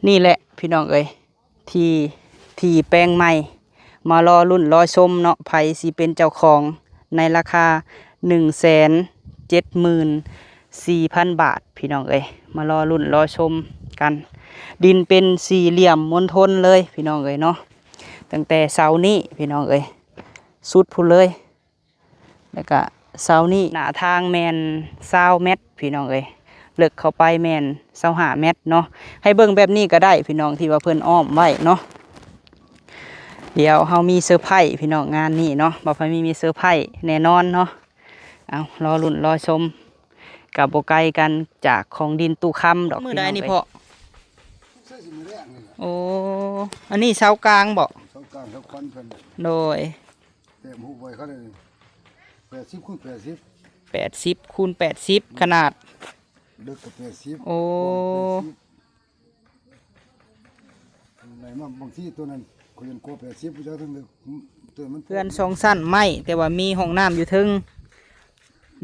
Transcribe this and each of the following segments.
ນີ້ແຫຼະພີ່ນ້ອງເອີຍ ທີ່ ທີ່ແປງໃໝ່ ມາລໍລຸ້ນລໍຊົມເນາະ ໃຜຊິເປັນເຈົ້າຂອງ ໃນລາຄາໜຶ່ງແສນເຈັດໝື່ນສີ່ພັນບາດ ພີ່ນ້ອງເອີຍ ມາລໍລຸ້ນລໍຊົມກັນ. ດິນເປັນສີ່ຫຼ່ຽມມົນທົນເລີຍພີ່ນ້ອງເອີຍເນາະ ຕັ້ງແຕ່ເສົານີ້ພີ່ນ້ອງເອີຍ ສຸດພຸ້ນເລີຍ. ແລ້ວກະເສົານີ້ ໜ້າທາງແມ່ນຊາວແມັດພີ່ນ້ອງເອີຍ ເລິກເຂົ້າໄປແມ່ນຊາວຫ້າແມັດເນາະ. ໃຫ້ເບິ່ງແບບນີ້ກໍໄດ້ພີ່ນ້ອງ ທີ່ວ່າເພິ່ນອ້ອມໄວ້ເນາະ. ດຽວເຮົາມີເຊີໄພຣສ໌ພີ່ນ້ອງ ງານນີ້ເນາະ ບ່າວພາມີມີເຊີໄພຣສ໌ແນ່ນອນເນາະ. ເອົາ ລໍລຸ້ນລໍຊົມ ກໍບໍ່ໄກກັນຈາກຂອງດິນຕູ້ຄຳດອກ. ມື້ໃດນີ້ພໍ່? ໃສ່ຊິມື້ແລງນີ້ແຫຼະ. ໂອ້ ອັນນີ້ເສົາກາງບໍ? ເສົາກາງເສົາຂວັນເພິ່ນ. ໂດຍ. ແຕ້ມຮູບໄວ້ເຂົາເລີຍ ແປດສິບຄູນແປດສິບ ແປດສິບຄູນແປດສິບ ຂະໜາດ ເລິກກໍແປດສິບ ໂອ້ ກວ້າງແປດສິບ ໄດ້ມາບາງທີຕົວນັ້ນ ຂ້ອຍຍັງກວ່າແປດສິບ ບໍ່ຈັກເຖິງເລີກ ຕົວມັນ ເຮືອນສອງຊັ້ນໄມ້ ແຕ່ວ່າມີຫ້ອງນ້ຳຢູ່ເທິງ.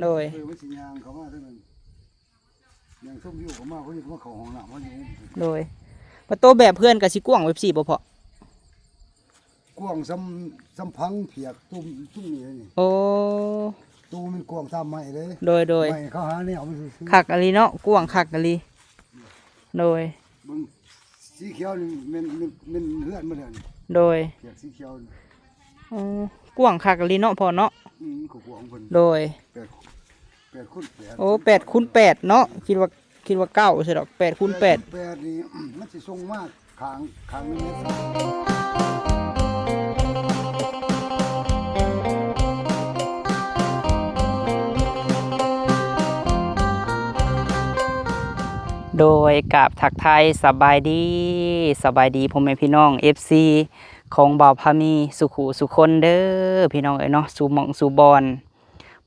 ໂດຍ ເອີ ມັນຊິຍ່າງເຂົ້າມາເທິງນັ້ນ ຍັງຊົມວິວເຂົ້າມາ ເພິ່ນກໍມາເຂົ້າຫ້ອງນ້ຳເຮົາຢູ່. ໂດຍ ປະຕູແບບເຮືອນກໍຊິກວ້າງແບບຊີ້ບໍ່ພໍ່? ກວ້າງສ່ຳ ສ່ຳຜັງພຽກຕຸ້ມ ຕຸ້ມນີ້ນີ້. ໂອ້ ຕູ້ມັນກວ້າງຕາມໄມ້ເດ້. ໂດຍ ໂດຍ ໄມ້ເຂົາຫາແນວມັນຊື່ໆ. ຄັກອີ່ຫຼີເນາະ ກວ້າງຄັກອີ່ຫຼີ. ໂດຍ ເບິ່ງສີຂຽວນີ້ແມ່ນ ແມ່ນ ແມ່ນເຮືອນໝົດແລ້ວນີ້. ໂດຍ ພຽກສີຂຽວນີ້. ອໍ ກວ້າງຄັກອີ່ຫຼີເນາະພໍ່ເນາະ. ອືມ ກໍກວ້າງເພິ່ນ. ໂດຍ ແປດ ແປດຄູນແປດ. ໂອ້ ແປດຄູນແປດເນາະ ຄິດວ່າ ຄິດວ່າເກົ້າຊະດອກ ແປດຄູນແປດ. ແປດຄູນແປດນີ້ ມັນຊິສົ່ງມາຂ້າງ ຂ້າງໜຶ່ງເມດ. ໂດຍ ກາບທັກທາຍສະບາຍດີ ສະບາຍດີພໍ່ແມ່ພີ່ນ້ອງ ເອັຟຊີ ຂອງບ່າວພາມີສູ່ຄູ່ສູ່ຄົນເດີ ພີ່ນ້ອງເອີຍເນາະ ສູ່ໝ່ອງສູ່ບ່ອນ.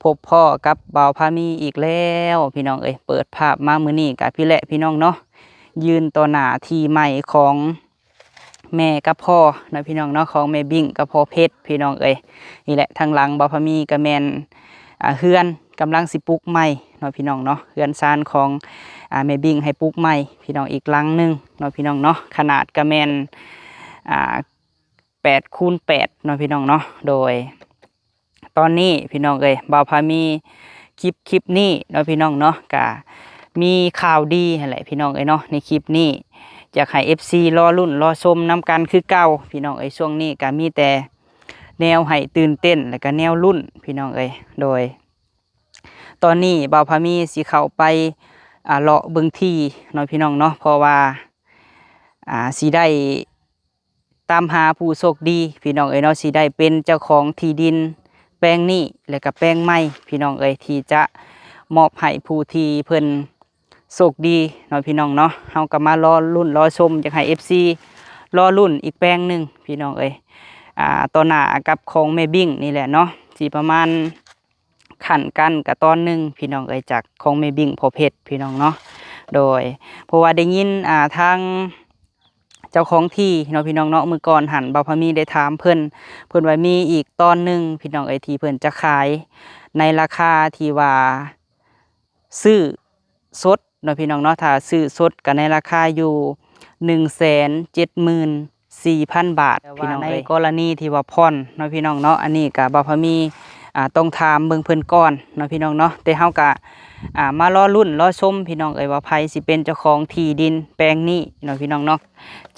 ພົບພໍ້ກັບບ່າວພາມີອີກແລ້ວພີ່ນ້ອງເອີຍ. ເປີດພາບມາມື້ນີ້ກະພີ້ແຫຼະພີ່ນ້ອງເນາະ ຢືນຕໍ່ໜ້າທີ່ໃໝ່ຂອງແມ່ກັບພໍ່ເນາະພີ່ນ້ອງເນາະ ຂອງແມ່ບິ້ງກັບພໍ່ເພັດພີ່ນ້ອງເອີຍ. ນີ້ແຫຼະ ທາງຫຼັງບ່າວພາມີກະແມ່ນ ອ່າ ເຮືອນກຳລັງຊິປຸກໃໝ່ເນາະພີ່ນ້ອງເນາະ ເຮືອນຊານຂອງ ອ່າ ແມ່ບິ້ງໃຫ້ປຸກໃໝ່ພີ່ນ້ອງ ອີກຫຼັງໜຶ່ງເນາະພີ່ນ້ອງເນາະ. ຂະໜາດກະແມ່ນ ອ່າ ແປດຄູນແປດເນາະພີ່ນ້ອງເນາະ. ໂດຍ ຕອນນີ້ພີ່ນ້ອງເອີຍ ບ່າວພາມີ ຄລິບ ຄລິບນີ້ເນາະພີ່ນ້ອງເນາະ ກະມີຂ່າວດີຫັ້ນແຫຼະພີ່ນ້ອງເອີຍເນາະ. ໃນຄລິບນີ້ຢາກໃຫ້ເອັຟຊີລໍລຸ້ນລໍຊົມນຳກັນຄືເກົ່າພີ່ນ້ອງເອີຍ. ຊ່ວງນີ້ກະມີແຕ່ແນວໃຫ້ຕື່ນເຕັ້ນ ແລ້ວກະແນວລຸ້ນພີ່ນ້ອງເອີຍ. ໂດຍ ຕອນນີ້ບ່າວພາມີຊິເຂົ້າໄປ ອ່າ ເລາະເບິ່ງທີ່ເນາະພີ່ນ້ອງເນາະ ເພາະວ່າ ອ່າ ຊິໄດ້ ຕາມຫາຜູ້ໂຊກດີພີ່ນ້ອງເອີຍເນາະ ຊິໄດ້ເປັນເຈົ້າຂອງທີ່ດິນແປງນີ້ ແລະກະແປງໃໝ່ພີ່ນ້ອງເອີຍ ທີ່ຈະມອບໃຫ້ຜູ້ທີ່ເພິ່ນໂຊກດີເນາະພີ່ນ້ອງເນາະ. ເຮົາກໍມາລໍລຸ້ນລໍຊົມ ຢາກໃຫ້ເອັຟຊີລໍລຸ້ນອີກແປງໜຶ່ງພີ່ນ້ອງເອີຍ ອ່າ ຕໍ່ໜ້າກັບຂອງແມ່ບິ້ງນີ້ແຫຼະເນາະ ຊິປະມານ ຂັ້ນກັນກະຕອນໜຶ່ງພີ່ນ້ອງເອີຍ ຈາກຂອງແມ່ບິ້ງພໍ່ເພັດພີ່ນ້ອງເນາະ. ໂດຍ ເພາະວ່າໄດ້ຍິນ ອ່າ ທາງເຈົ້າຂອງທີ່ເນາະພີ່ນ້ອງເນາະ ມື້ກ່ອນຫັ້ນບ່າວພາມີໄດ້ຖາມເພິ່ນ ເພິ່ນວ່າມີອີກຕອນໜຶ່ງພີ່ນ້ອງເອີຍ ທີ່ເພິ່ນຈະຂາຍໃນລາຄາທີ່ວ່າຊື້ສົດ ເນາະພີ່ນ້ອງເນາະ ຖ້າຊື້ສົດກໍໃນລາຄາຢູ່ໜຶ່ງແສນເຈັດໝື່ນສີ່ພັນບາດ ແຕ່ວ່າພີ່ນ້ອງເອີຍ ໃນກໍລະນີທີ່ວ່າຜ່ອນເນາະພີ່ນ້ອງເນາະ ອັນນີ້ກໍບ່າວພາມີ ອ່າ ຕ້ອງຖາມເບິ່ງເພິ່ນກ່ອນເນາະພີ່ນ້ອງເນາະ. ແຕ່ເຮົາກໍ ອ່າ ມາລໍລຸ້ນລໍຊົມພີ່ນ້ອງເອີຍ ວ່າໃຜຊິເປັນເຈົ້າຂອງທີ່ດິນແປງນີ້ເນາະພີ່ນ້ອງເນາະ.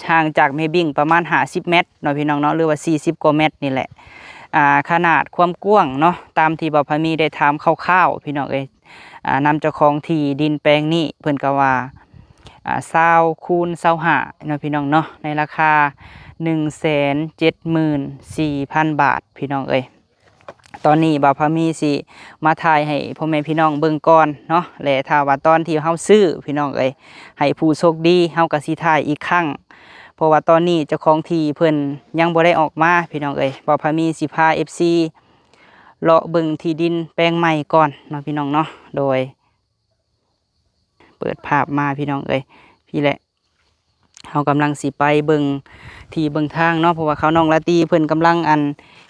ຫ່າງຈາກແມ່ບິ້ງປະມານຫ້າສິບແມັດເນາະພີ່ນ້ອງເນາະ ຫຼືວ່າສີ່ສິບກວ່າແມັດນີ້ແຫຼະ. ອ່າ ຂະໜາດຄວາມກວ້າງເນາະ ຕາມທີ່ບ່າວພາມີໄດ້ຖາມຄ່າວໆ ພີ່ນ້ອງເອີຍ ອ່າ ນຳເຈົ້າຂອງທີ່ດິນແປງນີ້ ເພິ່ນກໍວ່າ ອ່າ ຊາວຄູນຊາວຫ້າເນາະພີ່ນ້ອງເນາະ ໃນລາຄາໜຶ່ງແສນເຈັດໝື່ນສີ່ພັນບາດ ພີ່ນ້ອງເອີຍ. ຕອນນີ້ບ່າວພາມີຊິມາຖ່າຍໃຫ້ພໍ່ແມ່ພີ່ນ້ອງເບິ່ງກ່ອນເນາະ ແລະ ຖ້າວ່າຕອນທີ່ເຮົາຊື້ ພີ່ນ້ອງເອີຍ ໃຫ້ຜູ້ໂຊກດີ ເຮົາກໍຊິຖ່າຍອີກຄັ້ງ ເພາະວ່າຕອນນີ້ເຈົ້າຂອງທີ່ເພິ່ນຍັງບໍ່ໄດ້ອອກມາ ພີ່ນ້ອງເອີຍ. ບ່າວພາມີຊິພາເອັຟຊີ ເລາະເບິ່ງທີ່ດິນແປງໃໝ່ກ່ອນເນາະ ພີ່ນ້ອງເນາະ. ໂດຍ ເປີດພາບມາ ພີ່ນ້ອງເອີຍ ພີ້ແຫຼະ ເຮົາກຳລັງຊິໄປເບິ່ງທີ່ເບິ່ງທາງເນາະ ເພາະວ່າເຂົານ້ອງລາຕີເພິ່ນກຳລັງ ອັນ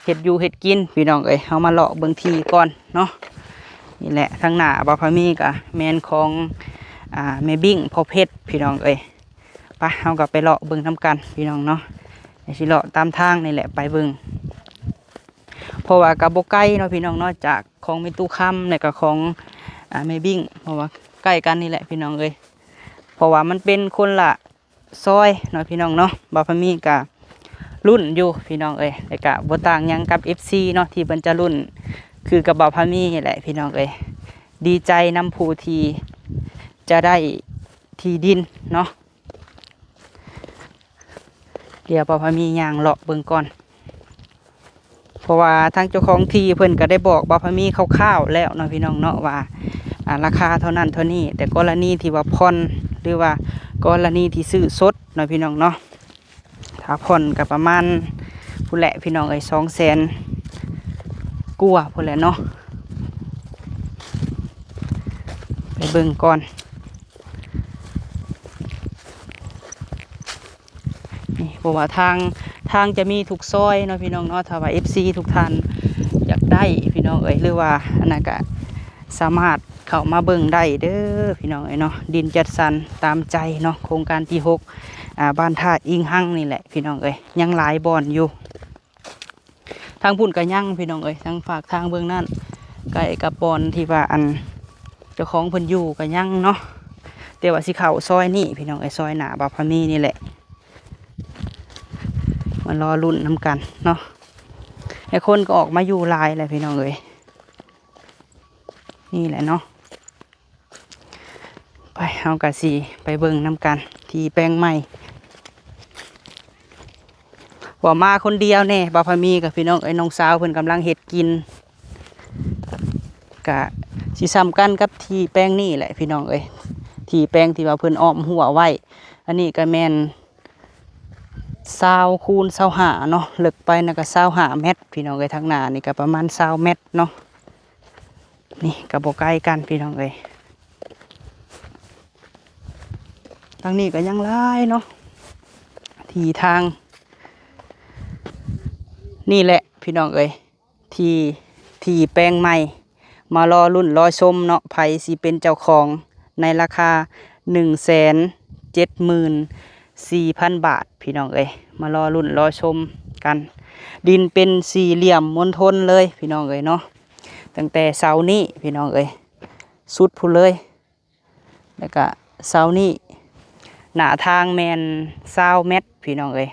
ເຮັດຢູ່ເຮັດກິນ ພີ່ນ້ອງເອີຍ. ເຮົາມາເລາະເບິ່ງທີ່ກ່ອນເນາະ. ນີ້ແຫຼະ ທາງໜ້າບ່າວພາມີກະແມ່ນຂອງ ອ່າ ແມ່ບິ້ງພໍ່ເພັດ ພີ່ນ້ອງເອີຍ. ໄປ ປ ເຮົາກໍໄປເລາະເບິ່ງນຳກັນພີ່ນ້ອງເນາະ. ດຽວຊິເລາະຕາມທາງນີ້ແຫຼະໄປເບິ່ງ ເພາະວ່າກໍບໍ່ໄກເນາະພີ່ນ້ອງເນາະ ຈາກຂອງແມ່ຕູ້ຄຳ ແລ້ວກໍຂອງ ອາ ແມ່ບິ້ງ ເພາະວ່າໃກ້ກັນນີ້ແຫຼະພີ່ນ້ອງເອີຍ ເພາະວ່າມັນເປັນຄົນລະ ຊອຍເນາະພີ່ນ້ອງເນາະ. ບ່າວພາມີກະລຸ້ນຢູ່ພີ່ນ້ອງເອີຍ ແລ້ວກະບໍ່ຕ່າງຫຍັງກັບເອັຟຊີເນາະ ທີ່ເພິ່ນຈະລຸ້ນຄືກັບບ່າວພາມີນີ້ແຫຼະພີ່ນ້ອງເອີຍ. ດີໃຈນຳຜູ້ທີ່ຈະໄດ້ທີ່ດິນເນາະ. ດຽວບ່າວພາມີຍ່າງເລາະເບິ່ງກ່ອນ. ເພາະວ່າທາງເຈົ້າຂອງທີ່ເພິ່ນກໍໄດ້ບອກບ່າວພາມີຄ່າວໆແລ້ວເນາະພີ່ນ້ອງເນາະ ວ່າ ອາ ລາຄາເທົ່ານັ້ນເທົ່ານີ້ ແຕ່ກໍລະນີທີ່ວ່າຜ່ອນ ຫຼືວ່າກໍລະນີທີ່ຊື້ສົດເນາະພີ່ນ້ອງເນາະ. ຖ້າຜ່ອນກໍປະມານພຸ້ນແຫຼະພີ່ນ້ອງເອີຍ ສອງແສນກວ່າພຸ້ນແຫຼະເນາະ. ໄປເບິ່ງກ່ອນ. ນີ້ ເພາະວ່າທາງ ທາງຈະມີທຸກຊອຍເນາະພີ່ນ້ອງເນາະ. ຖ້າວ່າເອັຟຊີທຸກທ່ານຢາກໄດ້ພີ່ນ້ອງເອີຍ ຫຼືວ່າອັນນັ້ນກະສາມາດເຂົ້າມາເບິ່ງໄດ້ເດີພີ່ນ້ອງເອີຍເນາະ. ດິນຈັດສັນຕາມໃຈເນາະ ໂຄງການທີຫົກ ອາ ບ້ານທ່າອີງຮັງນີ້ແຫຼະພີ່ນ້ອງເອີຍ ຍັງຫຼາຍບ່ອນຢູ່. ທາງພຸ້ນກໍຍັງພີ່ນ້ອງເອີຍ ທາງຟາກທາງເບື້ອງນັ້ນ ໃກ້ກັບບ່ອນທີ່ວ່າອັນເຈົ້າຂອງເພິ່ນຢູ່ກໍຍັງເນາະ. ແຕ່ວ່າຊິເຂົ້າຊອຍນີ້ພີ່ນ້ອງເອີຍ ຊອຍໜ້າບ່າວພາມີນີ້ແຫຼະ. ມາລໍລຸ້ນນຳກັນເນາະ. ແຕ່ຄົນກໍອອກມາຢູ່ຫຼາຍແຫຼະພີ່ນ້ອງເອີຍ. ນີ້ແຫຼະເນາະ. ໄປ ເຮົາກະຊິໄປເບິ່ງນຳກັນທີ່ແປງໃໝ່. ວ່າມາຄົນດຽວແດ່ ບ່າວພາມີກັບພີ່ນ້ອງເອີຍ ນ້ອງສາວເພິ່ນກຳລັງເຮັດກິນ ກະຊິສ່ຳກັນກັບທີ່ແປງນີ້ແຫຼະພີ່ນ້ອງເອີຍ ທີ່ແປງທີ່ວ່າເພິ່ນອ້ອມຮົ້ວໄວ້. ອັນນີ້ກະແມ່ນຊາວຄູນຊາວຫ້າເນາະ ເລິກໄປນະກະຊາວຫ້າແມັດພີ່ນ້ອງເອີຍ. ທາງໜ້ານີ້ກະປະມານຊາວແມັດເນາະ. ນີ້ກໍບໍ່ໃກ້ກັນພີ່ນ້ອງເອີຍ. ທາງນີ້ກໍຍັງຫຼາຍເນາະ ທີ່ທາງ. ນີ້ແຫຼະພີ່ນ້ອງເອີຍ ທີ່ ທີ່ແປງໃໝ່. ມາລໍລຸ້ນລໍຊົມເນາະ ໃຜຊິເປັນເຈົ້າຂອງໃນລາຄາໜຶ່ງແສນເຈັດໝື່ນສີ່ພັນບາດພີ່ນ້ອງເອີຍ. ມາລໍລຸ້ນລໍຊົມກັນ. ດິນເປັນສີ່ຫຼ່ຽມມົນທົນເລີຍພີ່ນ້ອງເອີຍເນາະ. ຕັ້ງແຕ່ເສົານີ້ພີ່ນ້ອງເອີຍ ສຸດພຸ້ນເລີຍ ແລ້ວກະເສົານີ້ ໜ້າທາງແມ່ນຊາວແມັດພີ່ນ້ອງເອີຍ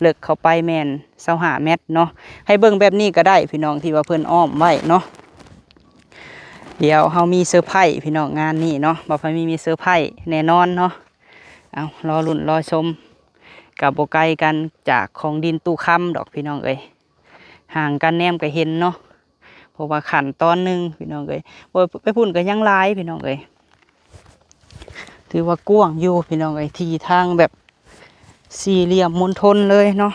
ເລິກເຂົ້າໄປແມ່ນຊາວຫ້າແມັດເນາະ. ໃຫ້ເບິ່ງແບບນີ້ກໍໄດ້ພີ່ນ້ອງ ທີ່ວ່າເພິ່ນອ້ອມໄວ້ເນາະ. ດຽວເຮົາມີເຊີໄພຣສ໌ພີ່ນ້ອງ ງານນີ້ເນາະ ບ່າວພາມີມີເຊີໄພຣສ໌ແນ່ນອນເນາະ. ເອົາ ລໍລຸ້ນລໍຊົມ ກໍບໍ່ໄກກັນຈາກຂອງດິນຕູ້ຄຳດອກພີ່ນ້ອງເອີຍ. ຫ່າງກັນແນມກໍເຫັນເນາະ ເພາະວ່າຂັ້ນຕອນໜຶ່ງພີ່ນ້ອງເອີຍ. ໂອ້ຍ ໄປພຸ້ນກໍຍັງຫຼາຍພີ່ນ້ອງເອີຍ. ຖືວ່າກວ້າງຢູ່ພີ່ນ້ອງເອີຍ ທີ່ທາງແບບສີ່ຫຼ່ຽມມົນທົນເລີຍເນາະ.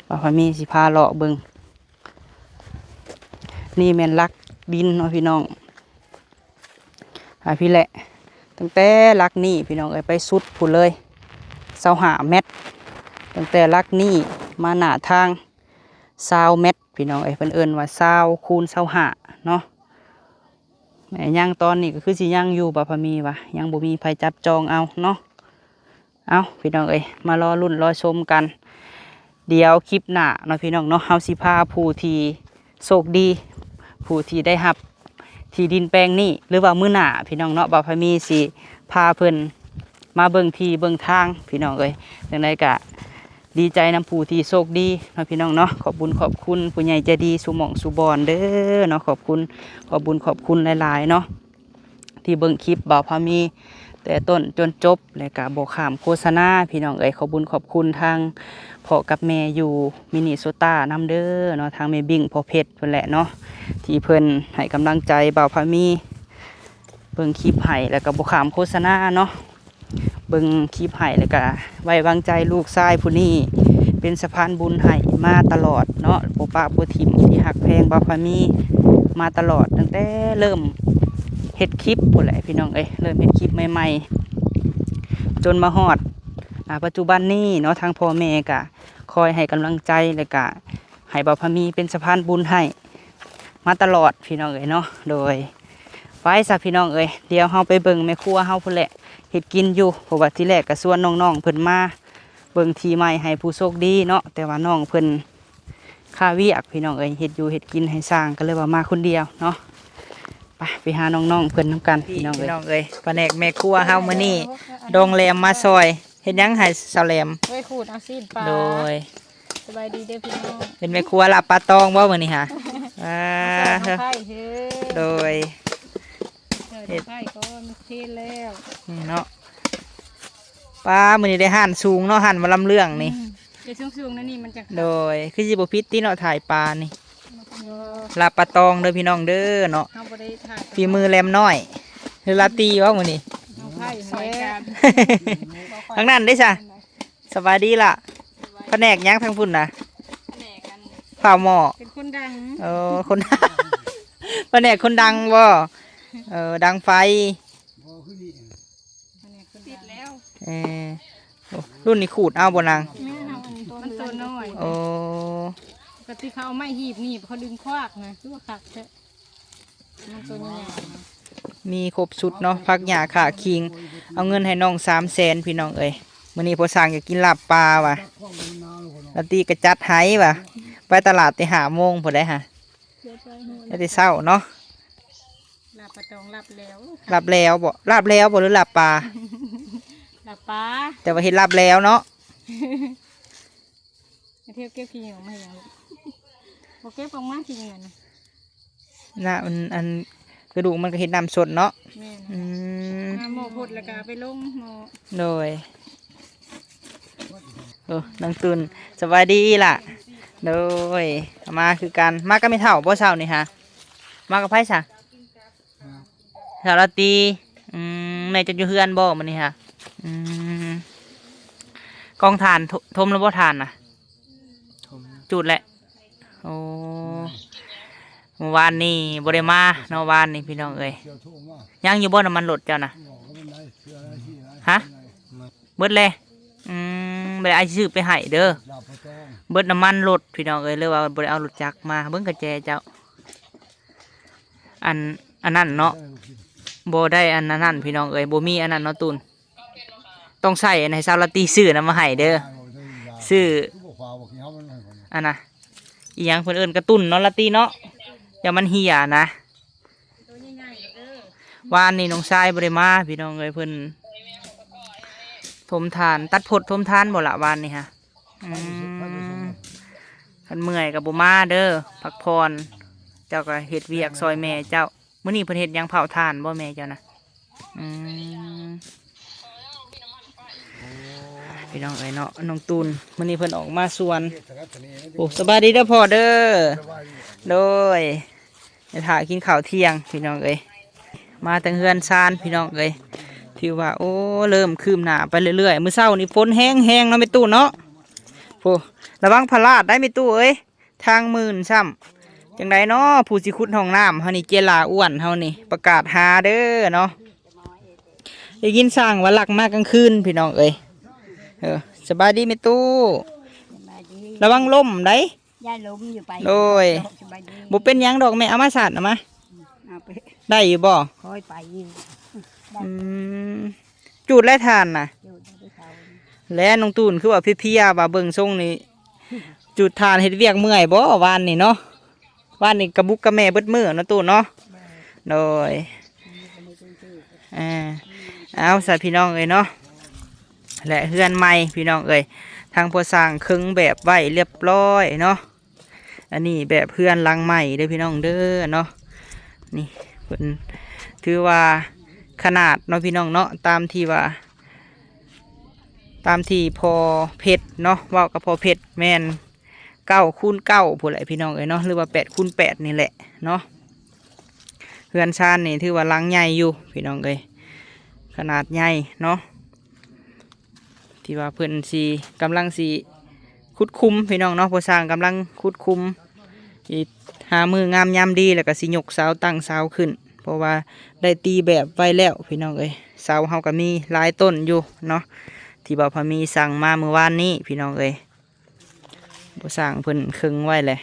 ບ່າວພາມີຊິພາເລາະເບິ່ງ. ນີ້ແມ່ນຫຼັກດິນເນາະພີ່ນ້ອງ. ອ່າ ພີ້ແຫຼະ ຕັ້ງແຕ່ຫຼັກນີ້ພີ່ນ້ອງເອີຍ ໄປສຸດພຸ້ນເລີຍ ຊາວຫ້າແມັດ. ຕັ້ງແຕ່ຫຼັກນີ້ມາໜ້າທາງ ຊາວແມັດພີ່ນ້ອງເອີຍ. ເພິ່ນເອີ້ນວ່າຊາວຄູນຊາວຫ້າເນາະ. ແມ່ນຍັງ ຕອນນີ້ກໍຄືຊິຍັງຢູ່ ບ່າວພາມີວ່າ ຍັງບໍ່ມີໃຜຈັບຈອງເອົາເນາະ. ເອົາ ພີ່ນ້ອງເອີຍ ມາລໍລຸ້ນລໍຊົມກັນ. ດຽວຄລິບໜ້າເນາະພີ່ນ້ອງເນາະ ເຮົາຊິພາຜູ້ທີ່ໂຊກດີ ຜູ້ທີ່ໄດ້ຮັບທີ່ດິນແປງນີ້ ຫຼືວ່າມື້ໜ້າພີ່ນ້ອງເນາະ ບ່າວພາມີຊິພາເພິ່ນມາເບິ່ງທີ່ເບິ່ງທາງພີ່ນ້ອງເອີຍ. ຈັ່ງໃດກະດີໃຈນຳຜູ້ທີ່ໂຊກດີເນາະພີ່ນ້ອງເນາະ. ຂອບບຸນຂອບຄຸນຜູ້ໃຫຍ່ໃຈດີສູ່ໝ່ອງສູ່ບ່ອນເດີເນາະ. ຂອບຄຸນ ຂອບບຸນຂອບຄຸນຫຼາຍໆເນາະ ທີ່ເບິ່ງຄລິບບ່າວພາມີແຕ່ຕົ້ນຈົນຈົບ ແລະກະບໍ່ຂ້າມໂຄສະນາພີ່ນ້ອງເອີຍ. ຂອບບຸນຂອບຄຸນທາງພໍ່ກັບແມ່ຢູ່ມິນິໂຊຕານຳເດີເນາະ ທາງແມ່ບິ້ງ ພໍ່ເພັດ ເພິ່ນແຫຼະເນາະ ທີ່ເພິ່ນໃຫ້ກຳລັງໃຈບ່າວພາມີເບິ່ງຄລິບໃຫ້ ແລະກະບໍ່ຂ້າມໂຄສະນາເນາະ. ເບິ່ງຄລິບໃຫ້ ແລ້ວກະໄວ້ວາງໃຈລູກຊາຍຜູ້ນີ້ເປັນສະພານບຸນໃຫ້ມາຕະຫຼອດເນາະ ບໍ່ປະບໍ່ຖິ້ມ ທີ່ຮັກແພງບ່າວພາມີມາຕະຫຼອດ ຕັ້ງແຕ່ເລີ່ມເຮັດຄລິບພຸ້ນແຫຼະພີ່ນ້ອງເອີຍ. ເລີ່ມເຮັດຄລິບໃໝ່ໆ ຈົນມາຮອດ ອາ ປັດຈຸບັນນີ້ເນາະ ທາງພໍ່ແມ່ກະຄອຍໃຫ້ກຳລັງໃຈ ແລ້ວກະໃຫ້ບ່າວພາມີເປັນສະພານບຸນໃຫ້ມາຕະຫຼອດພີ່ນ້ອງເອີຍເນາະ. ໂດຍ ໄປຊະພີ່ນ້ອງເອີຍ ດຽວເຮົາໄປເບິ່ງແມ່ຄົວເຮົາພຸ້ນແຫຼະ ເຮັດກິນຢູ່ ເພາະວ່າທີແລກກໍຊວນນ້ອງໆເພິ່ນມາເບິ່ງທີ່ໃໝ່ໃຫ້ຜູ້ໂຊກດີເນາະ ແຕ່ວ່ານ້ອງເພິ່ນຄາວຽກພີ່ນ້ອງເອີຍ ເຮັດຢູ່ເຮັດກິນໃຫ້ຊ່າງ ກໍເລີຍວ່າມາຄົນດຽວເນາະ. ໄປ ໄປຫານ້ອງໆເພິ່ນນຳກັນພີ່ນ້ອງເອີຍ ພີ່ນ້ອງເອີຍ ພະແນກແມ່ຄົວເຮົາມື້ນີ້ ດອງແຫຼມມາຊ່ອຍ ເຮັດຫຍັງໃຫ້ສາວແຫຼມ? ໄວ້ຂູດເອົາຊີ້ນປາ ໂດຍ ສະບາຍດີເດີພີ່ນ້ອງ ເປັນແມ່ຄົວລາບປາຕອງບໍ່ມື້ນີ້ຫາ? ອ່າ ມາຊ່ອຍນ້ອງໄພເດີ ໂດຍ ເຮັດໄພກ່ອນ ເທແລ້ວ ນີ້ເນາະ ປາ ມື້ນີ້ໄດ້ຮ້ານສູງເນາະ ຮ້ານໝໍລຳເລື່ອງນີ້ ອືມ ໄດ້ສູງໆ ນັ້ນນີ້ມັນຈະ ໂດຍ ຄືຊິບໍ່ຜິດຕິເນາະ ຖ່າຍປານີ້ ເອີ ລາບປາຕອງເດີພີ່ນ້ອງເດີເນາະ ເຮົາບໍ່ໄດ້ຖ່າຍ ຝີມືແຫຼມນ້ອຍ ຫຼືລາຕີບໍ່ມື້ນີ້? ນ້ອງໄພ ຊ່ອຍກັນ ທາງນັ້ນເດ້ຊະ? ສະບາຍດີລະ ພະແນກຫຍັງທາງພຸ້ນນະ? ພະແນກອັນ ເຝົ້າໝໍ້ ເປັນຄົນດັງ ເອີ ຄົນ ພະແນກຄົນດັງບໍ່? ເອີ ດັງໄຟ ພະແນກຄົນດັງ ຕິດແລ້ວ ເອີ ໂອ້ ລຸ້ນນີ້ຂູດເອົາບໍ່ນາງ? ແມ່ນ ເຮົາອັນຕົວ ມັນຕົວນ້ອຍ ໂອ້ ປົກກະຕິເຂົາເອົາໄມ້ຮີບນີ້ ເຂົາດຶງຄວາກນະ ຄືວ່າຄັກແທ້. ມັນຕົວໃຫຍ່ໆ ມີຄົບຊຸດເນາະ ຜັກຫຍ້າ ຂ່າ ຂີງ ເອົາເງິນໃຫ້ນ້ອງສາມແສນພີ່ນ້ອງເອີຍ ມື້ນີ້ພໍ່ຊ່າງຢາກກິນລາບປາວ່າ ລາຕີກໍຈັດໃຫ້ວ່າ ໄປຕະຫຼາດແຕ່ຫ້າໂມງພຸ້ນໃດຫາ ໄປແຕ່ເຊົ້າເນາະ ລາບປາຕອງ ລາບແລ້ວ ລາບແລ້ວບໍ່? ລາບແລ້ວບໍ່ ຫຼືລາບປາ? ລາບປາ ແຕ່ວ່າເຮັດລາບແລ້ວເນາະ. ໄປທ່ຽວເກັບຂີ້ຫຍັງມາເຮັດຫຍັງລູກ? ບໍ່ເກັບອອກມາຂີ້ເຫຍື້ອນະ ນະ ມັນ ອັນ ກະດູກມັນກໍເຮັດນ້ຳສົດເນາະ ແມ່ນ ອືມ ນ້ຳໝໍ້ພົດແລ້ວກໍເອົາໄປລົງໝໍ້ ໂດຍ ໂອ້ ນາງຕຸ່ນ ສະບາຍດີລະ ໂດຍ ມາຄືກັນ ມາກັບແມ່ເຖົ້າບໍ່ເຊົ້ານີ້ຫາ? ມາກັບໃຜຊະ? ສາວລາຕີ ອືມ ແມ່ເຈົ້າຢູ່ເຮືອນບໍ່ມື້ນີ້ຫາ? ອືມ ກອງຖ່ານ ຖົມ ຖົມແລ້ວບໍ່ຖ່ານນະ? ຖົມ ຈູດແລ້ວ ໂອ້ ມື້ວານນີ້ບໍ່ໄດ້ມາເນາະ ວານນີ້ພີ່ນ້ອງເອີຍ ຍັງຢູ່ບໍ່ນ້ຳມັນລົດເຈົ້ານະ? ຮະ? ເບິດແລ້ວ ອືມ ບໍ່ໄດ້ ອ້າຍຊິຊື້ອໄປໃຫ້ເດີ ເບິດນ້ຳມັນລົດພີ່ນ້ອງເອີຍ ເລີຍວ່າບໍ່ໄດ້ເອົາລົດຈັກມາ ເບິ່ງກະແຈເຈົ້າ ອັນ ອັນນັ້ນເນາະ ບໍ່ໄດ້ອັນນັ້ນພີ່ນ້ອງເອີຍ ບໍ່ມີອັນນັ້ນເນາະຕູນ ຕ້ອງໃຊ້ອັນໃຫ້ສາວລາຕີຊື້ນຳມາໃຫ້ເດີ ຊື້ອັນນະ ອີ່ຫຍັງເພິ່ນເອີ້ນກະຕຸ້ນເນາະ ລາຕີເນາະ ຢ່າມັນເຫ່ຍນະ ວານນີ້ນ້ອງຊາຍບໍ່ໄດ້ມາພີ່ນ້ອງເອີຍ ເພິ່ນຖົມຖ່ານ ຕັດພົດຖົມຖ່ານບໍ່ລະວານນີ້ຫະ? ອືມ ຄັນເມື່ອຍກໍບໍ່ມາເດີ ພັກຜ່ອນ ເຈົ້າກໍເຮັດວຽກຊ່ອຍແມ່ເຈົ້າ ມື້ນີ້ເພິ່ນເຮັດຫຍັງ ເຜົາຖ່ານບໍ່ແມ່ເຈົ້ານະ? ອືມ ພີ່ນ້ອງເອີຍເນາະ ນ້ອງຕູນ ມື້ນີ້ເພິ່ນອອກມາສວນ ໂອ້ ສະບາຍດີເດີພໍ່ເດີ ໂດຍ ໄປຖ້າກິນເຂົ້າທ່ຽງພີ່ນ້ອງເອີຍ ມາທາງເຮືອນຊານພີ່ນ້ອງເອີຍ ຖືວ່າ ໂອ້ ເລີ່ມຄືບໜ້າໄປເລື້ອຍໆ ມື້ເຊົ້ານີ້ຝົນແຮງໆເນາະແມ່ຕູ້ເນາະ ໂອ້ ລະວັງພະລາດໄດ໋ແມ່ຕູ້ເອີຍ ທາງມື່ນຊ້ຳ ຈັ່ງໃດເນາະ ຜູ້ຊິຂຸດຫ້ອງນ້ຳເຮົານີ້ ເຈລາອ້ວນເຮົານີ້ ປະກາດຫາເດີເນາະ ໄດ້ຍິນຊ່າງວ່າລັກມາກາງຄືນພີ່ນ້ອງເອີຍ ເອີ ສະບາຍດີແມ່ຕູ້ ສະບາຍດີ ລະວັງລົ້ມໄດ໋ ຢ້ານລົ້ມຢູ່ໄປ ໂດຍ ສະບາຍດີ ບໍ່ເປັນຫຍັງດອກແມ່ ເອົາມາສາດ ເອົາມາ ເອົາໄປ ໄດ້ຢູ່ບໍ່? ຄ່ອຍໄປຢູ່ ອືມ ຈູດແລ້ວຖ່ານນະ ຈູດແລ້ວເຂົາ ແລະ ນ້ອງຕູນຄືວ່າເພຍໆ ວ່າເບິ່ງຊົງນີ້ ຈູດຖ່ານເຮັດວຽກເມື່ອຍບໍ່ວານນີ້ເນາະ? ວານນີ້ກະບຸກກະແມ່ເບິດມື້ເນາະຕູ້ເນາະ ໂດຍ ເອີ ເອົາຊະພີ່ນ້ອງເອີຍເນາະ ແລະ ເຮືອນໃໝ່ພີ່ນ້ອງເອີຍ ທາງພໍ່ຊ່າງເຄິ່ງແບບໄວ້ລຽບລ້ອຍເນາະ ອັນນີ້ແບບເຮືອນຫຼັງໃໝ່ເດີພີ່ນ້ອງເດີເນາະ ນີ້ເພິ່ນຖືວ່າຂະໜາດເນາະພີ່ນ້ອງເນາະ ຕາມທີ່ວ່າ ຕາມທີ່ພໍ່ເພັດເນາະ ເວົ້າກັບພໍ່ເພັດແມ່ນເກົ້າຄູນເກົ້າພຸ້ນແຫຼະພີ່ນ້ອງເອີຍເນາະ ຫຼືວ່າແປດຄູນແປດນີ້ແຫຼະເນາະ ເຮືອນຊານນີ້ຖືວ່າຫຼັງໃຫຍ່ຢູ່ພີ່ນ້ອງເອີຍ ຂະໜາດໃຫຍ່ເນາະ ທີ່ວ່າເພິ່ນຊິ ກຳລັງຊິຂຸດຂຸມພີ່ນ້ອງເນາະ ພໍ່ຊ່າງກຳລັງຂຸດຂຸມ ອີກຫ້າມື້ງາມຍາມດີ ແລ້ວກໍຊິຍົກເສົາ ຕັ້ງເສົາຂຶ້ນ ເພາະວ່າໄດ້ຕີແບບໄວ້ແລ້ວພີ່ນ້ອງເອີຍ ເສົາເຮົາກໍມີຫຼາຍຕົ້ນຢູ່ເນາະ ທີ່ບ່າວພາມີສັ່ງມາມື້ວານນີ້ພີ່ນ້ອງເອີຍ ພໍ່ຊ່າງເພິ່ນເຄິ່ງໄວ້ແຫຼະ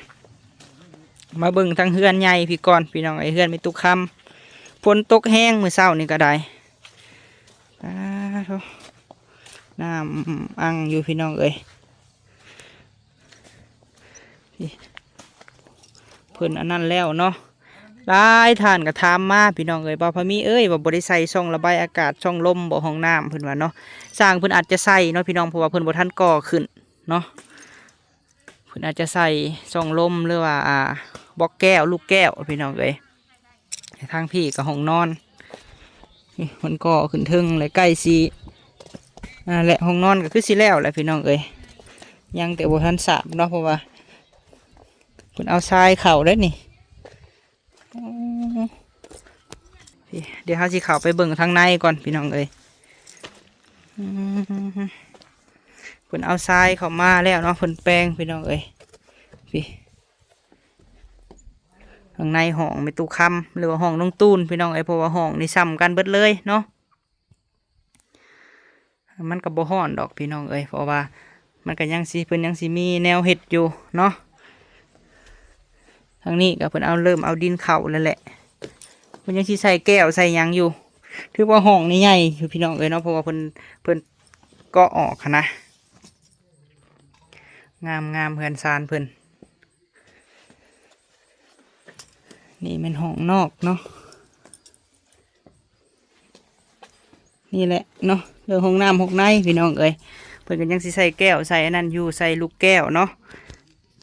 ມາເບິ່ງທາງເຮືອນໃຫຍ່ພີ້ກ່ອນພີ່ນ້ອງເອີຍ ເຮືອນແມ່ຕຸຄຳ ຝົນຕົກແຮງມື້ເຊົ້ານີ້ກໍໄດ້ ປາໂທ້ ນ້ຳອັ່ງຢູ່ພີ່ນ້ອງເອີຍ. ນີ້ ເພິ່ນອັນນັ້ນແລ້ວເນາະ ຫຼາຍທ່ານກໍຖາມມາພີ່ນ້ອງເອີຍ ບ່າວພາມີເອີຍ ວ່າບໍ່ໄດ້ໃສ່ຊ່ອງລະບາຍອາກາດ ຊ່ອງລົມບໍ່ ຫ້ອງນ້ຳ ເພິ່ນວ່າເນາະ. ຊ່າງເພິ່ນອາດຈະໃສ່ເນາະພີ່ນ້ອງ ເພາະວ່າເພິ່ນບໍ່ທັນກໍ່ຂຶ້ນເນາະ. ເພິ່ນອາດຈະໃສ່ຊ່ອງລົມ ຫຼືວ່າ ອ່າ ບລັອກແກ້ວ ລູກແກ້ວພີ່ນ້ອງເອີຍ. ທາງພີ້ກໍຫ້ອງນອນ ນີ້ມັນກໍຂຶ້ນເທິງ ແລະ ໃກ້ຊິ ອ່າ ແລະ ຫ້ອງນອນກໍຄືຊິແລ້ວແຫຼະພີ່ນ້ອງເອີຍ ຍັງແຕ່ບໍ່ທັນສາບເນາະ ເພາະວ່າເພິ່ນເອົາຊາຍເຂົ້າເດ້ນີ້. ໂອ້ ນີ້ ດຽວເຮົາຊິເຂົ້າໄປເບິ່ງທາງໃນກ່ອນພີ່ນ້ອງເອີຍ. ອືມ ເພິ່ນເອົາຊາຍເຂົ້າມາແລ້ວເນາະ ເພິ່ນແປງພີ່ນ້ອງເອີຍ. ນີ້ ຂ້າງໃນຫ້ອງແມ່ຕູ້ຄຳ ຫຼືວ່າຫ້ອງນ້ອງຕູນພີ່ນ້ອງເອີຍ ເພາະວ່າຫ້ອງນີ້ສ່ຳກັນເບິດເລີຍເນາະ. ມັນກໍບໍ່ຮ້ອນດອກພີ່ນ້ອງເອີຍ ເພາະວ່າມັນກໍຍັງຊິ ເພິ່ນຍັງຊິມີແນວເຮັດຢູ່ເນາະ. ທາງນີ້ກໍເພິ່ນເອົາ ເລີ່ມເອົາດິນເຂົ້າແລ້ວແຫຼະ ເພິ່ນຍັງຊິໃສ່ແກ້ວໃສ່ຫຍັງຢູ່. ຖືວ່າຫ້ອງນີ້ໃຫຍ່ຢູ່ພີ່ນ້ອງເອີຍເນາະ ເພາະວ່າເພິ່ນ ເພິ່ນເກາະອອກຫັ້ນນະ. ງາມໆ ເຮືອນຊານເພິ່ນ. ນີ້ແມ່ນຫ້ອງນອກເນາະ ນີ້ແຫຼະເນາະ ເລື່ອງຫ້ອງນ້ຳຫ້ອງໃນພີ່ນ້ອງເອີຍ ເພິ່ນກໍຍັງຊິໃສ່ແກ້ວໃສ່ອັນນັ້ນຢູ່ ໃສ່ລູກແກ້ວເນາະ.